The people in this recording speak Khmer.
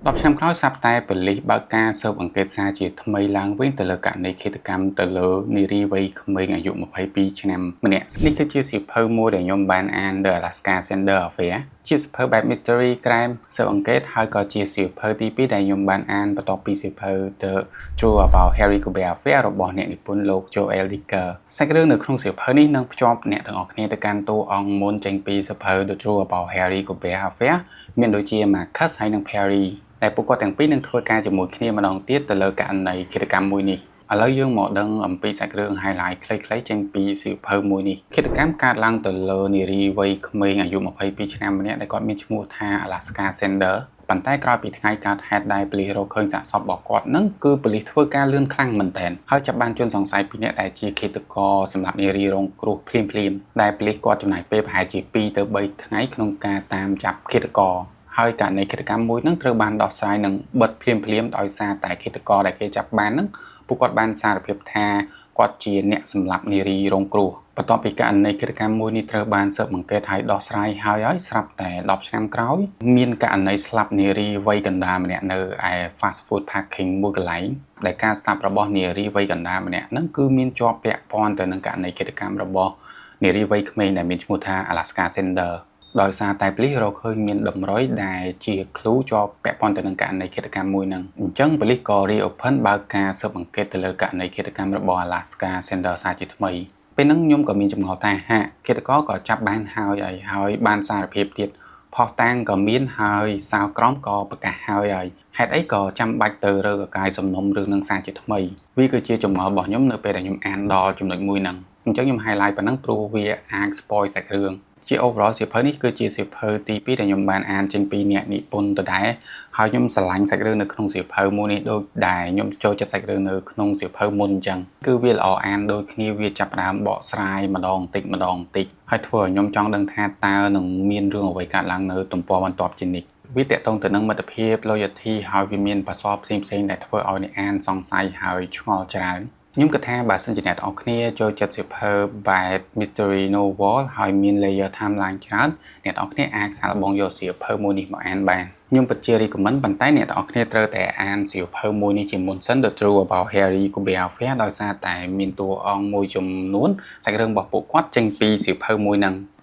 10ឆ្នាំក្រោយស្រាប់តែប៉ូលីសបើកការស៊ើបអង្កេតសារជាថ្មីឡើងវិញទៅលើករណីឃាតកម្មទៅលើនារីវ័យក្មេងអាយុ22ឆ្នាំម្នាក់នេះគឺជាសៀវភៅមួយដែលខ្ញុំបានអាន The Alaska Sanders Affair ជាសៀវភៅបែប mystery crime ស៊ើបអង្កេតហើយក៏ជាសៀវភៅទី2ដែលខ្ញុំបានអានបន្ទាប់ពីសៀវភៅ The Truth About Harry Quebert Affair របស់អ្នកនិពន្ធលោក Joel Dicker។ សាច់រឿងនៅក្នុងសៀវភៅនេះនឹងភ្ជាប់អ្នកទាំងអស់គ្នាទៅកាន់តួអង្គមុនចេញពីសៀវភៅ The Truth About Harry Quebert Affair មានដូចជា Marcus ហើយនិង Perry តែពួកគាត់ទាំងពីរនឹងធ្វើការជាមួយគ្នាម្ដងទៀតទៅលើករណីឃាតកម្មមួយនេះឥឡូវយើងមកដឹងអំពីសាច់រឿង highlight ខ្លីៗចេញពីសៀវភៅមួយនេះឃាតកម្មកើតឡើងទៅលើនារីវ័យក្មេងអាយុ22ឆ្នាំម្នាក់ដែលគាត់មានឈ្មោះថា Alaska Sanders ប៉ុន្តែក្រោយពីថ្ងៃកើតហេតុដែលប៉ូលីសរកឃើញសាកសពរបស់គាត់នឹងគឺប៉ូលីសធ្វើការលឿនខ្លាំងមែនទែនហើយចាប់បានជនសង្ស័យពីរនាក់ដែលជាឃាតករសម្រាប់នារីរងគ្រោះភ្លាមៗដែលប៉ូលីសគាត់ចំណាយពេលប្រហែលជា2ទៅ3ថ្ងៃក្នុងការតាមចាប់ឃាតករហើយករណីឃាតកម្មមួយនឹងត្រូវបានដោះស្រាយនិងបិទភ្លាមភ្លាមដោយសារតែឃាតករដែលគេចាប់បាននឹងពួកគាត់បានសារភាពថាគាត់ជាអ្នកសម្លាប់នារីរងគ្រោះបន្ទាប់ពីករណីឃាតកម្មមួយនេះត្រូវបានស៊ើបអង្កេតហើយដោះស្រាយហើយហើយស្រាប់តែ10ឆ្នាំក្រោយមានករណីស្លាប់នារីវ័យកណ្ដាលម្នាក់នៅឯ fast food parking មួយកន្លែងដែលការស្លាប់របស់នារីវ័យកណ្ដាលម្នាក់ហ្នឹងគឺមានជាប់ពាក់ព័ន្ធទៅនឹងករណីឃាតកម្មរបស់នារីវ័យក្មេងដែលមានឈ្មោះថា Alaska Sanders ដោយសារតែប៉ូលីសរកឃើញមានតម្រុយដែលជា clue ជាប់ពាក់ព័ន្ធទៅនឹងករណីឃាតកម្មមួយហ្នឹងអញ្ចឹងប៉ូលីសក៏ reopen បើកការស៊ើបអង្កេតទៅលើករណីឃាតកម្មរបស់ Alaska Sanders សាជាថ្មីពេលហ្នឹងខ្ញុំក៏មានចម្ងល់ថាហាក់ឃាតករក៏ចាប់បានហើយហើយហើយបានសារភាពទៀតភស្តុតាងក៏មានហើយសាលក្រមក៏ប្រកាសហើយហើយហេតុអីក៏ចាំបាច់ទៅរើកកាយសំណុំរឿងនឹងសារជាថ្មីវាគឺជាចម្ងល់របស់ខ្ញុំនៅពេលដែលខ្ញុំអានដល់ចំណុចមួយហ្នឹងអញ្ចឹងខ្ញុំ highlight ប៉ុណ្ណឹងព្រោះវាអាច spoil សាច់រឿងជា overall សៀវភៅនេះគឺជាសៀវភៅទី2ដែលខ្ញុំបានអានចេញពីអ្នកនិពន្ធដដែលហើយខ្ញុំស្រឡាញ់សាច់រឿងនៅក្នុងសៀវភៅមួយនេះដូចដែលខ្ញុំចូលចិត្តសាច់រឿងនៅក្នុងសៀវភៅមុនអញ្ចឹងគឺវាល្អអានដូចគ្នាវាចាប់ផ្ដើមបកស្រាយម្ដងតិចម្ដងតិចហើយធ្វើឲ្យខ្ញុំចង់ដឹងថាតើនឹងមានរឿងអ្វីកើតឡើងនៅទំព័របន្ទាប់ជានិច្ចវាតាក់ទងទៅនឹងមិត្តភាព loyalty ហើយវាមានប្រសពផ្សេងៗដែលធ្វើឲ្យអ្នកអានសង្ស័យហើយឆ្ងល់ច្រើនខ្ញុំគិតថាបើសិនជាអ្នកទាំងអស់គ្នាចូលចិត្តសៀវភៅបែប mystery novel ហើយមាន layer timeline ច្រើនអ្នកទាំងអស់គ្នាអាចសាកល្បងយកសៀវភៅមួយនេះមកអានបានខ្ញុំពិតជា recommend ប៉ុន្តែអ្នកទាំងអស់គ្នាត្រូវតែអានសៀវភៅមួយនេះជាមុនសិន The Truth About Harry Quebert Affair ដោយសារតែមានតួអង្គមួយចំនួនសាច់រឿងរបស់ពួកគាត់ចេញពីសៀវភៅមួយហ្នឹង។